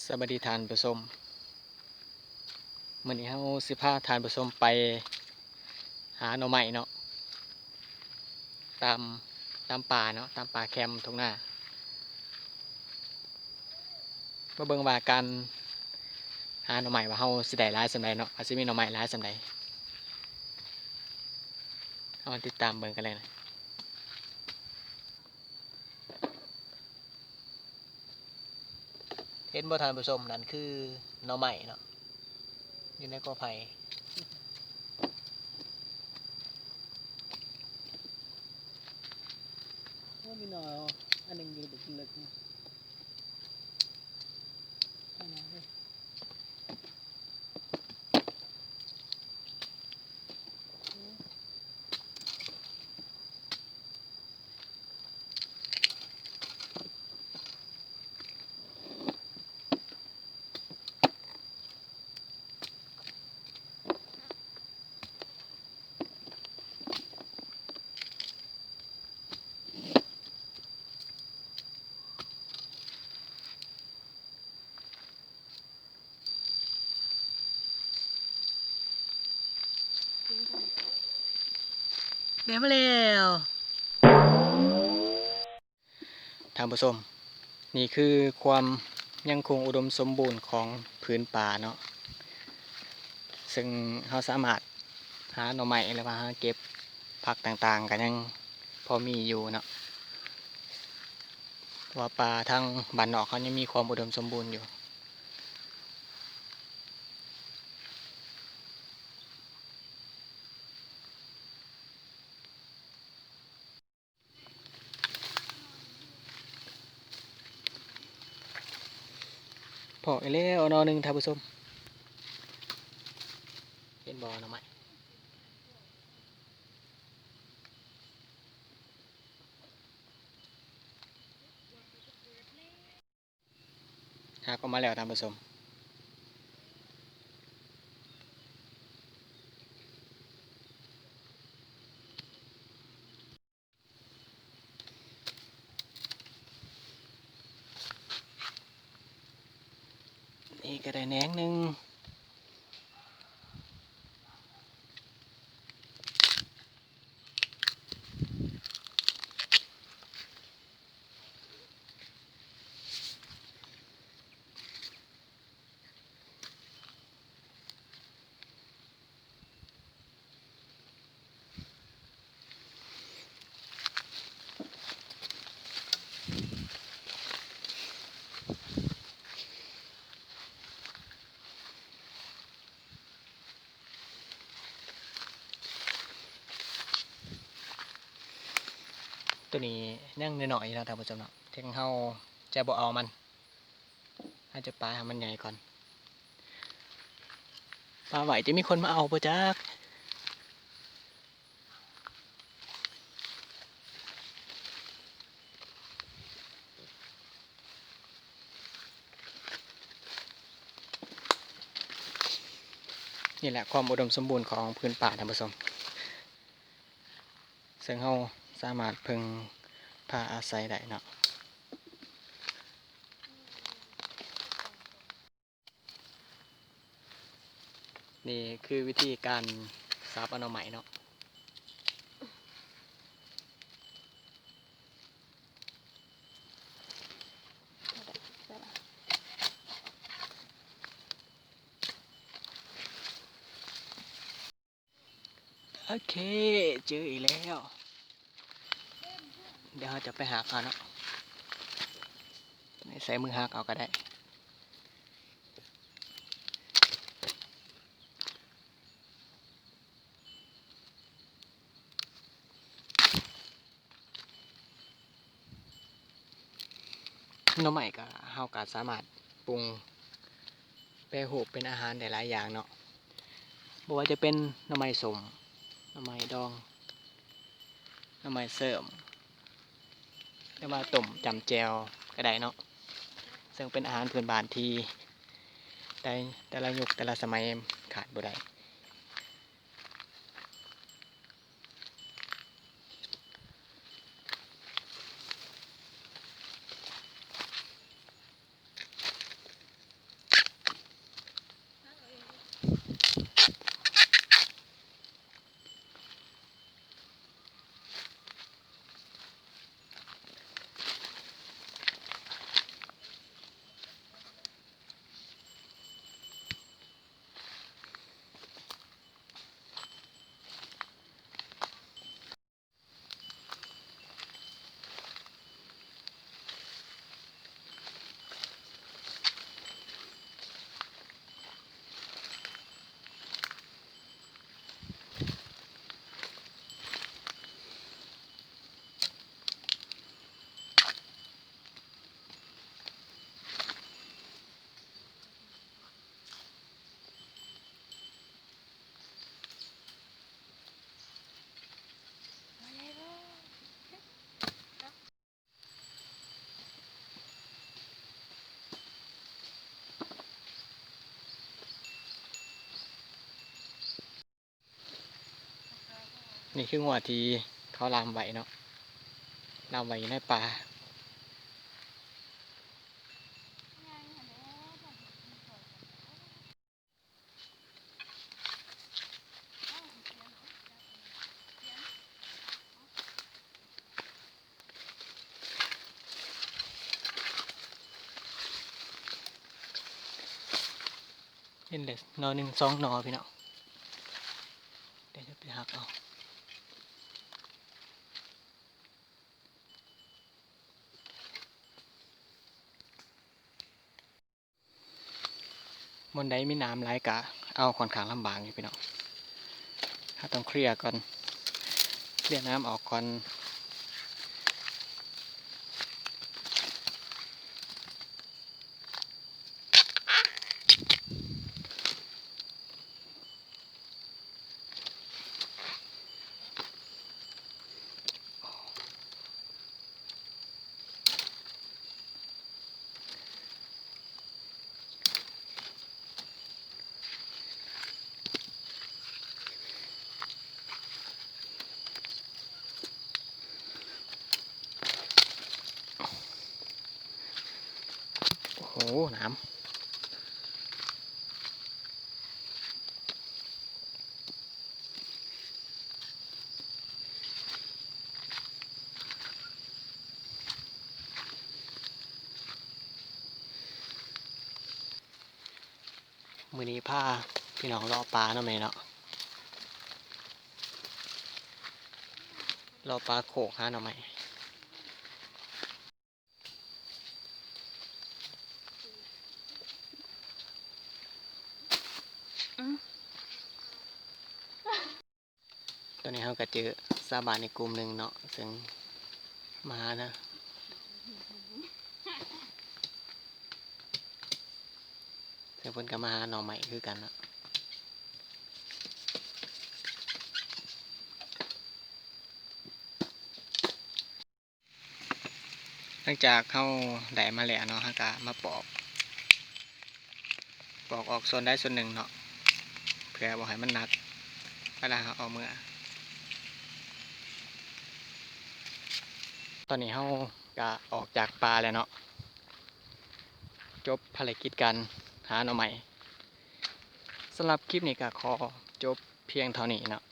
ສະບາຍດີທ່ານຜູ້ຊົມ, ມື້ນີ້ເຮົາຊິພາທ່ານຜູ້ຊົມໄປຫາໜໍ່ໄມ້ເນາະ ຕາມ ຕາມປ່າເນາະ ຕາມປ່າແຄມທົ່ງນາ. ມາເບິ່ງວ່າການຫາໜໍ່ໄມ້ວ່າເຮົາຊິໄດ້ຫຼາຍສ່ຳໃດເນາະ, ວ່າຊິມີໜໍ່ໄມ້ຫຼາຍສ່ຳໃດ. ເຮົາມາຕິດຕາມເບິ່ງກັນເລີຍນະ. ເຫັນບໍ່ທ່ານຜູ້ຊົມ? ນັ້ນຄືໜໍ່ໄມ້ເນາະ ຢູ່ໃນກໍໄຜ່. ໂອ້ ມີໜໍ່ອັນໜຶ່ງຢູ່ເລິກໆນີ້. ໄດ້ມາແລ້ວ. ທ່ານຜູ້ຊົມ, ນີ້ຄືຄວາມຍັງຄົງອຸດົມສົມບູນຂອງພື້ນປ່າເນາະ, ເຊິ່ງເຮົາສາມາດຫາໜໍ່ໄມ້ ຫຼືວ່າຫາເກັບຜັກຕ່າງໆ ກໍຍັງພໍມີຢູ່ເນາະ, ເພາະວ່າປ່າທາງບ້ານນອກເຮົາຍັງມີຄວາມອຸດົມສົມບູນຢູ່. ພໍ້ອີກແລ້ວໜໍ່ໜຶ່ງທ່ານຜູ້ຊົມ, ເຫັນບໍ່ໜໍ່ໄມ້? ຫັກອອກມາແລ້ວທ່ານຜູ້ຊົມ. ນີ້ກໍໄດ້ແໜງໜຶ່ງ. ໂຕນີ້ຍັງນ້ອຍໆຢູ່ເນາະທ່ານຜູ້ຊົມເນາະ, ເຖິງເຮົາຈະບໍ່ເອົາມັນ ເຮົາຈະປາໃຫ້ມັນໃຫຍ່ກ່ອນ, ປາໄວ້ຈະມີຄົນມາເອົາບໍ່ຈັກ. ນີ້ແຫຼະຄວາມອຸດົມສົມບູນຂອງພື້ນປ່າທ່ານຜູ້ຊົມ, ເຊິ່ງເຮົາສາມາດເພິ່ງພາອາໄສໄດ້ເນາະ. ນີ້ຄືວິທີການສາບເອົາໜໍ່ໄມ້ເນາະ. ໂອເຄ ເຈີອີກແລ້ວ, ດຽວເຮົາຈະໄປຫາເຂົາເນາະ, ໃຊ້ມືຫັກເອົາກໍໄດ້. ໜໍ່ໄມ້ກໍ ເຮົາກໍສາມາດປຸງແປຮູບເປັນອາຫານໄດ້ຫຼາຍຢ່າງເນາະ, ບໍ່ວ່າຈະເປັນໜໍ່ໄມ້ສົ້ມ, ໜໍ່ໄມ້ດອງ, ໜໍ່ໄມ້ເສີມ ຫຼືວ່າຕົ້ມຈ້ຳແຈ່ວກໍໄດ້ເນາະ, ເຊິ່ງເປັນອາຫານພື້ນບ້ານທີ່ໃນແຕ່ລະຍຸກແຕ່ລະສະໄໝຂາດບໍ່ໄດ້. ເ ນີ້ຄືງົວທີ່ເຂົາລ່າມໄວ້ເນາະ, ລ່າມໄວ້ຢູ່ໃນປ່າ. ເຫັນແລ້ວໜໍ່ໜຶ່ງສອງໜໍ່ພີ່ນ້ອງ, ດຽວຈະໄປຫັກເອົາ. ບ່ອນໃດມີໜາມຫຼາຍກະເອົາຂ້ອນຂ້າງລຳບາກຢູ່ພີ່ນ້ອງ, ເຮົາຕ້ອງເຄລຍກ່ອນ, ເຄລຍໜາມອອກກ່ອນ. ໂອ້ໂຫ ໜາມ. ມື້ນີ້ພາພີ່ນ້ອງເລາະປ່າເນາະ ແມ່ເນາະ, ເລາະປ່າໂຄກຫາໜໍ່ໄມ້. ຕອນນີ້ເຮົາກະເຈີຊາວບ້ານອີກກຸ່ມໜຶ່ງເນາະ ເຊິ່ງມາຫານະ ເຊິ່ງເພິ່ນກະມາຫາໜໍ່ໄມ້ຄືກັນເນາະ. ຫຼັງຈາກເຮົາໄດ້ມາແລ້ວເນາະ ເຮົາກະມາປອກ ປອກອອກສ່ວນໃດສ່ວນໜຶ່ງເນາະ ເພື່ອບໍ່ໃຫ້ມັນໜັກເວລາເຮົາເອົາເມືອ. ຕອນນີ້ເຮົາກະອອກຈາກປ່າແລ້ວເນາະ, ຈົບພາລະກິດການຫາໜໍ່ໄມ້. ສຳລັບຄລິບນີ້ກະຂໍຈົບພຽງເທົ່ານີ້ເນາະ.